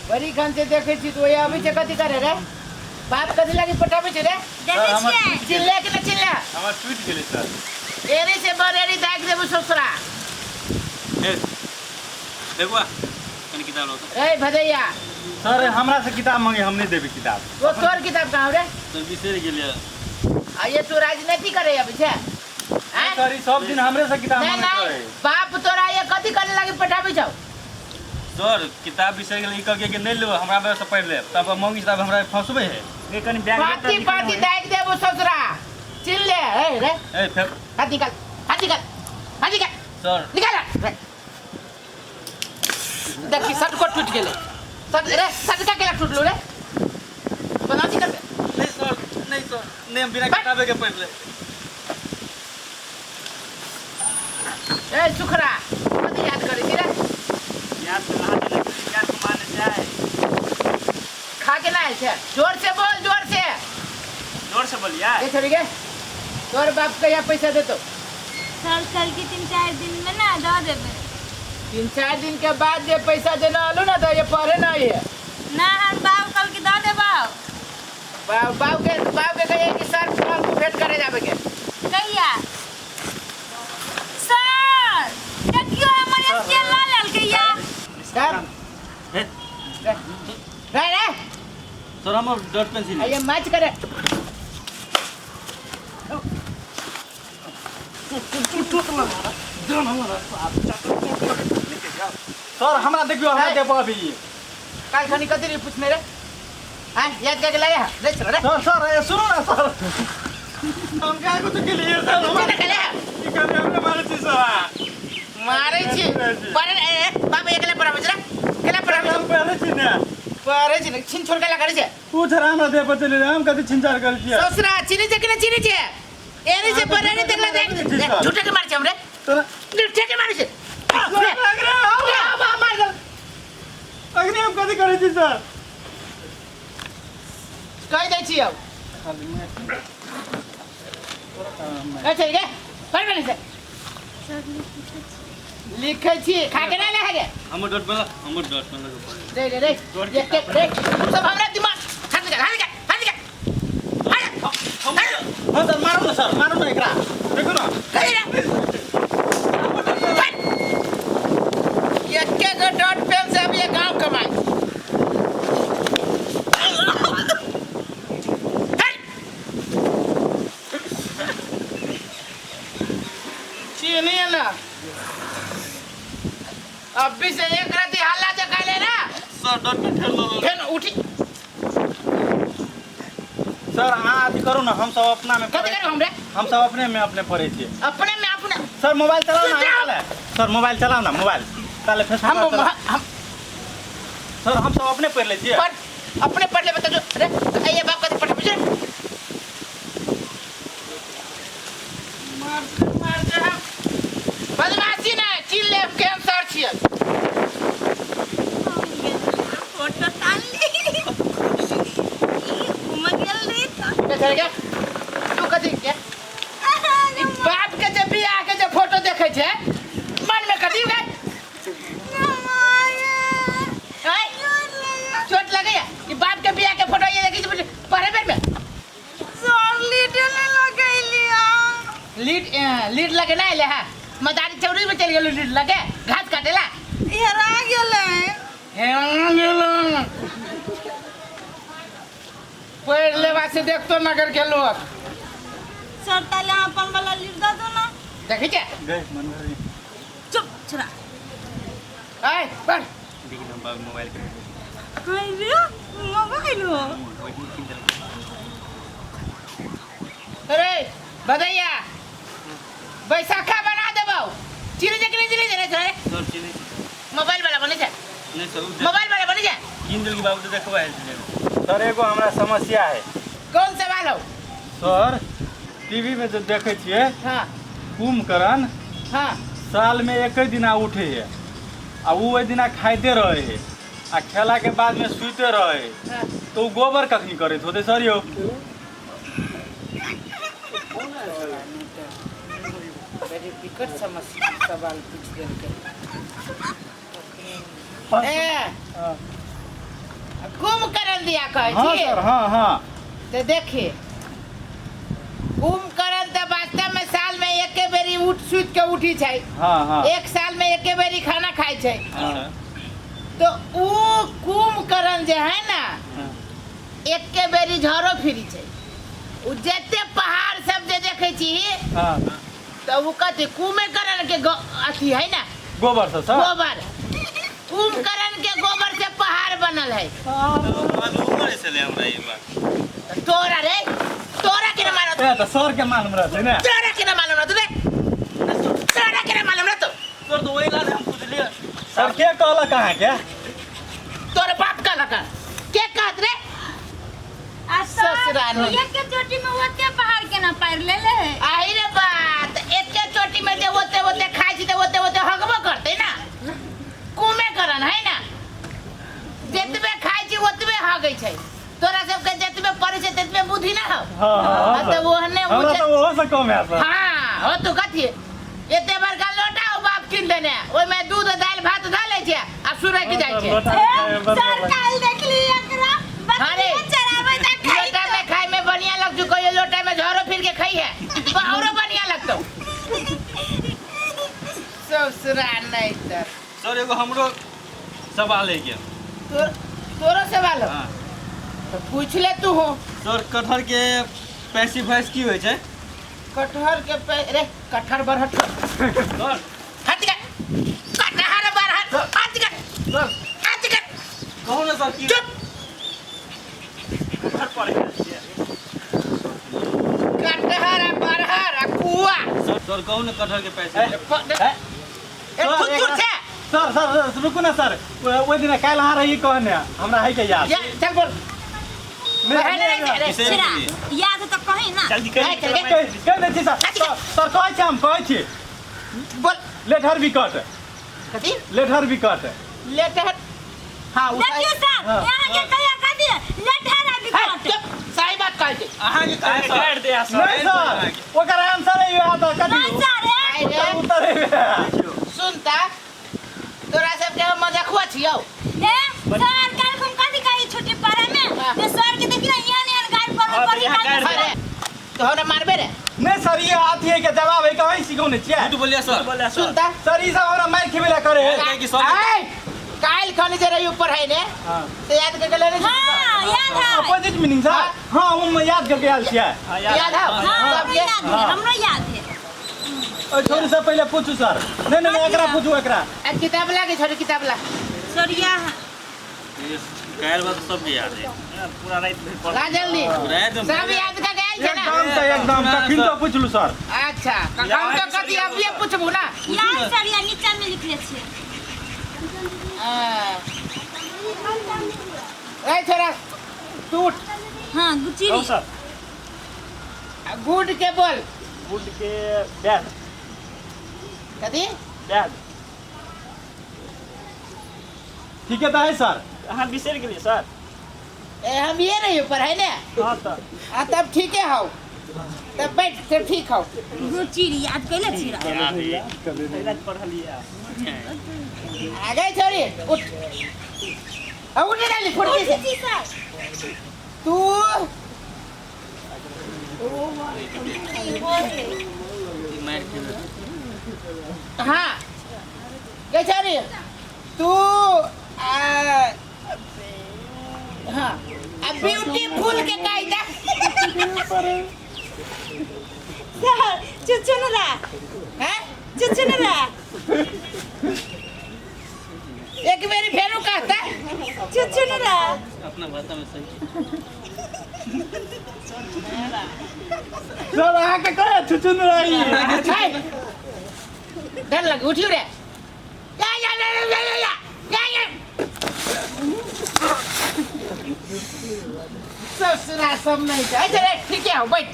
बड़ी खान से देखै छी तो आबै छै कथी करे रे बाप कथी लागी पटाबै छै रे देखै सर, हमर छियै चिल्ला कि ना चिल्ला हमर टूटि गेलै सर एरी से बरेरी दाग देबू ससुरा हे देखुआ कनी किताब लो ए भदैया सर हमरा से किताब मांगे हम नहीं देबै किताब वो तोर किताब कहाँ रे तो बिसरि गेलियै आ ये तू राजनीति करे अबै छै आँय? सर ई सब दिन हमरे से किताब नहीं मांगे नहीं रहे बाप तोरा ये कथी करे लागी पठाबै छौ सर किताब बिसरि गेलै ई कहलकै कि नहि लेब हमरा बेर से पढ़ि लेब तब मंगी किताब हमरा फंसबै है ये कनी बैग पाती पाती दाग देबू ससुरा चिल ले ए रे ए फेर हाथ निकाल हाथ निकाल हाथ निकाल सर निकाल रे देखी सटको टूट गेलै सट रे सटका केला टूटलो रे बनाची कर नहीं सर नहीं सर नहीं हम बिना किताबे के पढ़ि लेब ए सुखरा कथी याद करै छी रे याद से नहा देलक याद को माने जाए खा के ना आयल छै जोर से बोल जोर से जोर से बोलिए ए छोड़ी के तोर बाप कहिया पैसा देतो सर कल की 3-4 दिन में ना दऽ देबै 3-4 दिन के बाद जे पैसा देना आलू ना तो ये पढ़े ना है ना हम बाप कल की दऽ देबौ बाप बाप के कहिए कि सर कल को भेंट करे जाबे के कहिया सर देखियो हमर स्केल लऽ लेलकै या सर हे रे रे रे सर हमर डॉट पेंसिल ये मैच करे सर हमरा देखियो हमरा देबो अभी काल खनी कथी रे पूछने रे हाँ याद करके लाया रे चलो रे सर सर ये सुनो ना सर हम काय कुछ के लिए सर हमरा चलो के लाया की करे हमरे मारे छी सर मारे छी पर ए बाप एकले पराबै छै रे केला पराबै हम पहले छी ने परे छी ने छिन छोड़ के ला करे छै ऊ छरा हमरा दे पर चले हम कथी छिनचार कर छियै ससुरा चिनी छै कि ने चिनी छै एरी से पर एरी देखला देख झूठे के मारे छै हमरे तोरा झूठे के मारे छै सर अगरे मार दे अगरे हम कथी करै छी सर कहि दै छी अब ए चल गे पर बने से सर लिखै छी लिखै छी खा के ना ले गे हमर डॉट पेन हमर डॉट पेन लगे रे रे रे एक रे सब हमरा दिमाग हाथ निकाल हाथ निकाल हाथ निकाल हाथ हाँ सर मारू ना सर मारू ना एकरा देखो ना कहि रे एके गो डॉट पेन से अब ये गांव कमाई चीनी है ना अभी से एक राती हल्ला जो कैले ना सर डॉट पेन ठेल दो फेन उठी सर अहाँ अथी करू ना हम सब अपना में कथी पढ़ै- करू हमरे हम सब अपने में अपने पढ़ै छियै अपने में अपने सर मोबाइल चलाओ ना अहाँ ताले। सर मोबाइल चलाओ ना मोबाइल ताले फेसबुक हम पर चलाओ। हम सर हम सब अपने पढ़ लै छियै पढ़ अपने पढ़ ले बता जो रे ये बाप कथी पढ़ बुझे मार मार दे हम बदमाशी ना चिल ले के हम सर छियै फोटो तानली ई घूम गेल रही तऽ के चल गया तू कथी के ई बाप के जे बियाह के जे फोटो देखै छै मन में कथी गए आय चोट लगैया ई बाप के बियाह के फोटो ये देखै छै पढ़े बेर में सर लीड नहि लगैलियै लीड लीड लगे ना अइले है मदारी चौरी में चल गेलो लीड लगे घास काटेला हेरा गेलै हेरा गेलो पढ़ लेवा से देखतो नगर के लोग सर ताले अहाँ अपन वाला लीड दऽ दो ना देखै छै गए मन भर चुप छोड़ा आय पढ़ देखिन हम बाबू मोबाइल के हाय रे मोबाइल हो ओहि दिन कीन देलकै अरे भदैया बैसाखा बना देबौ चिनी जे कि नहीं चिनी जे रे सर चिन्है छी मोबाइल वाला बनै छै नहि सर उ मोबाइल वाला बनै छै कीन देलकै बाबू तऽ देखबै आयल छलै सर एगो हमरा समस्या है कौन सवाल हो सर टीवी में जो देखै छियै हाँ कुंभकर्ण हाँ साल में एक दिना उठे है आ उ ओहि दिना खाइते रहे है आ खेला के बाद में सुते रहे है हाँ। तो उ गोबर कखनी करैत होतै सर यौ बड़ी विकट समस्या सवाल पूछ देलकै ए कुंभकर्ण दिया कहै हाँ छी। सर, हाँ हाँ। तो देखिए, कुंभकर्ण तऽ वास्तव में साल में एके बेरी उठ सुति के उठी छै। हाँ हाँ। एक साल में एके बेरी खाना खाइ छै। हाँ। तो ऊ कुंभकर्ण जे है ना, हाँ। एके बेरी झरो फिरी छै। उ जते पहाड़ सब जे देखै छी, हाँ। तऽ उ कथी कुम्भकर्ण के अथी है ना, गोबर से सर। गोबर, कुंभकर्ण के गोबर से पहाड़ बनल है। मालूम नहीं छलै हमरा ई बात। तोरा रे, तोरा के ना मालूम? ए, तऽ सर के मालूम रहतै ने। तोरा के ना मालूम रहतो रे? तोरा के ना मालूम रहतो? सर, तो वही लाल हम पुछलियै। सर, के कहलक अहाँके? तोरे बाप कहलक। के कहत रे? आ सर, ससुराल। एक चोटी में ओते पहाड़ केना पारि लेले है? आही रे बात, एके चोटी में जे ओते ओते खाइ छी तऽ ओते ओते हगबो करतै ना। कुमे करन है ना, जतबे खाइ छी ओतबे हगै छै। तोरा सबके जतबे पड़ै छै ततबे बुद्धि ना हौ। हाँ हाँ। हाँ, सर। तऽ ओहने हमरा तऽ ओहो से कम है सर। हाँ, हो तू कथी एते बड़का लोटा ओ बाप कीन देने, ओहिमे दूध दालि भात धऽ लै छै आ सुरकि जाइ छै। लोटा ए, खाय बड़ सर, लगै। काल्हि देखली एकरा अरे। बकरी चराबै त खाइ। लोटा में खाय में बढ़िया लगतौ, कहियो लोटा में झरो फिर के खाई है तो औरो बढ़िया लगतौ। ससुरा नहीं तर। सर, एगो हमरो सवाल है के। तोरो सवाल हो? हाँ। तो पूछ ले तू हो। सर, कटहर के पैसी भैंस की होइ छै? कटहर के पे रे, कटहर बरहट। सर। हट जा, कटहर बरहट हट जा। सर। हट जा। कहू ने सर, की चुप। कटहर पढ़ै छियै? कटहर आ बरहर आ कुआ। सर, सर, कहू ने कटहर के पैसे। ए, ए, फुतुर छै। सर, सर, सर, रुकू ने सर। ओहि दिना काल्हि अहाँ रही कहने, हमरा है के याद। या, चल बोल। नहि, नहीं, नहीं, नहि, नहीं, बिसरि छिरा, गेलियै। याद तऽ कही ना। जल्दी ए, कहि। चल गे। कहि कहि दै छी सर। सर, सर, कहै छी, हम कहै छी। बोल। लेटर विकट। कथी? लेटर विकट। लेटर, हाँ, उ देखियौ सर, हाँ। यहाँ के कहिया कह दिए लेटर आ है, बिकट। चुप, सही बात कहै छै। अहाँके कहै सर। नहीं सर, ओकर आंसर है इएह तऽ कथी नहीं सर, ए। आइ रे। उत्तर है। सुनता, तोरा सबके हम मजखुआ छियौ। ए सर, काल्हि हम कथी कही छुट्टी पड़े में? हाँ। जे सर के देखी ना यहाँ यहाँ गाड़ पर हाँ, तऽ पड़ी। यहाँ गाड़ि। अरे, तो हमरा मारबे रे? नहीं सर, ये अथी है के जवाब है, कहीं सिखौने छियै। झूठ बोलिए सर। सुनता। सर, ई सब हमरा मारि खेबै ला करे है। कि सर। आइ, काल्हि खनी जे रही ऊपर है ने, हाँ। से याद करके लेने छी? हाँ, याद है। Opposite meaning sir. हाँ, हम याद करके आयल छियै। याद हौ? हाँ, हमरो सबके? याद है, हमरो याद है। ओहि छोरी से पहिले पूछू सर। नहीं नहीं, एकरा पूछू, एकरा। आ, किताब ला के छोरी, किताब ला। सरिया। काल्हि बात सबके याद है। पूरा राति भरि पढ़ ला जल्दी। राति में सब याद करके आयल छै ना? एकदम तऽ एकदम, कखन तो पूछलू सर। अच्छा, हम तो कथी अभिये पूछबू ना। याद सरिया, नीचा में लिखले छियै। हाँ। ए छोरा, तू उठ। हाँ, गुचिरी। सर। आ, गुड के बोल। गुड के बैड। कथी? बैड। ठीक है तऽ है सर। अहाँ बिसरि गेलियै सर। ए, हम ये नहीं ऊपर है ने। हाँ सर। आ, तब ठीक है हौ, तब बैठ, तब ठीक हौ। गुचिरी याद कैले छी रा? पढ़लियै। आ गई छोरी, उठ। आ, उठ जल्दी फुर्ती से। जी सर। तू हाँ गई छोरी, तू आ, हाँ, आ ब्यूटीफुल के कायदा। सर, चुचुनरा। हैं? चुचुनरा। एक बेरी फेरू कहता। चुचुनरा। अपना भाषा में सही। सर, अहाँके कहे छुछुन रही। है, डर लग, उठियो रे। या या या या या या या या। ससुरा सब नहीं छै। अच्छा रे, ठीक है, बैठ।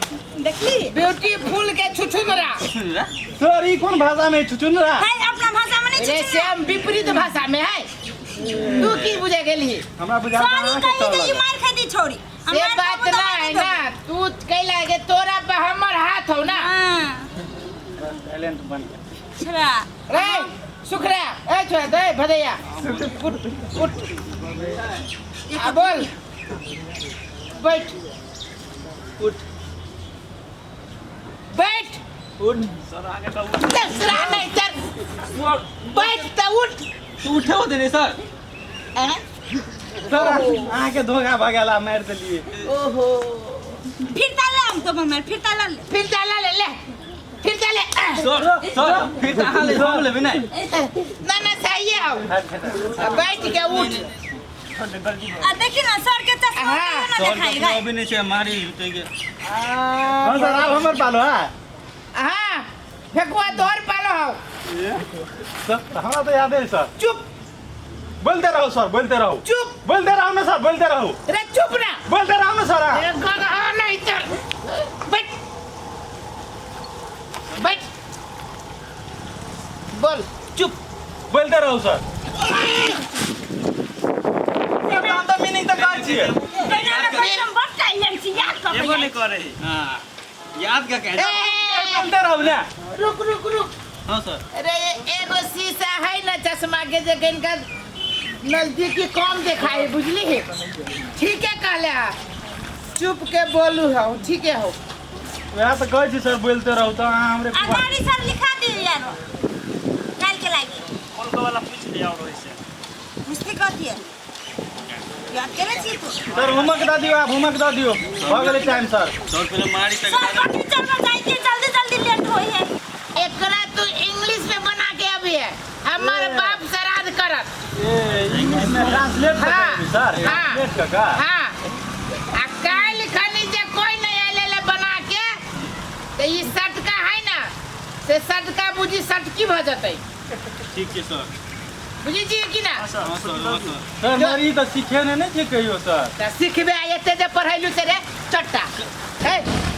देखली। ब्यूटीफुल के छुछुनरा। सर, ई कोन भाषा में छुछुनरा? है, अपना भाषा में नहीं। रे, चुचुनरा। से हम विपरीत भाषा में है, तू की बुझे गेली? हमरा बुझा सॉरी कही जे ई मार खाई छोड़ी। से बात ना है ना, तू कैला के तोरा पे हमर हाथ हो ना। हाँ। टैलेंट बन गया। छरा। रे सुखरा, ए छोड़ा दे भदैया, उठ उठ, आ बोल। बैठ उठ बैठ उठ सर आगे तो उठ दूसरा नहीं चल बैठ तो उठ तू उठे होते नहीं सर हैं? सर अहाँके धोखा भऽ गेला मारि देलियै ओहो फिर ताला हम तो मम्मी फिर ताला ले फिर ताला ले ले फिर ताले सर सर फिर तऽ अहाँ ले हम लेबै नहि ना ना सही है अब बैठ के उठ आ देखी ना सर के चश्मा हाँ। ना सर देखाई गाय अभी नहीं छै मारी होते के हाँ सर आब हमर पालो है हाँ फेकुआ तोहर पालो हो सर हमरा तऽ यादे है सर चुप बोलते रहो सर बोलते रहो चुप बोलते रहो ना सर बोलते रहो रे चुप ना बोलते रहो ना सर अहाँ। रे गधा नहीं चल बैठ बैठ बोल चुप बोलते रहो सर सर, हम तऽ मीनिंग तऽ कहै छियै हम बड़ टैलेंट छी याद कर एगो नहीं करे हां याद का ए, कहे बोलते रहो ना रुक रुक रुक हां सर अरे एगो शीशा है ना चश्मा के जे इनका नजदीकी कम देखाई बुझली है ठीक है कहले हा चुप के बोलू हो ठीक है हो वएह तऽ कहै छी सर बोलते रहू तऽ अहाँ हमरे आ गाड़ी सर लिखा दी यार काल के लागी कौन को वाला पूछ लिया और वैसे मुश्किल कथी है याद केने छी तू सर होमवर्क दऽ दियौ आब होमवर्क दऽ दियौ भऽ गेलै टाइम सर सर पहले मारी तक सर बड़ टीचर में जाई के जल्दी जल्दी लेट होई है एकरा तू इंग्लिश में बना के अभी है हमारे बाप श्राद्ध करत ए इंग्लिश में ट्रांसलेट कऽ हाँ, देबै सर हाँ। ट्रांसलेट कऽ कऽ हाँ आ काल्हि खनी जे कोई नहीं आयल ले बना के तो ई सटका है ना से सटका बुझी सटकी भऽ जेतै ठीक छै सर बुझै छियै कि ना हां सर हां सर सर मर ई तऽ सिखेने नहि छै कहियो सर तऽ सिखबे आ एते जे पढ़ैलु से रे चट्टा हे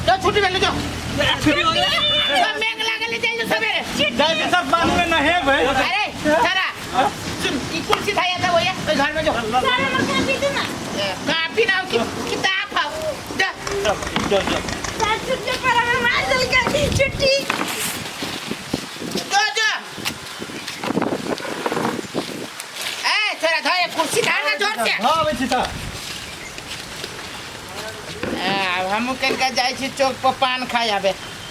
तो छुट्टी भेलु जो सब मेघ लागल चल जो सबेरे जाइ छी सर पानी में नहेबै अरे सारा सुन ई कुर्सी था या था ओए घर में जो सर हमर कापी दे ना कापी ना हो कि किताब हो जा चल चल सर छुट्टी पर हमें मार दल के छुट्टी जो जो ए छोरा धर कुर्सी धर ना जोर से हँ अबै छी सर आब हमहूँ कनिका जाइ छी चौक पर पान खाय आबे।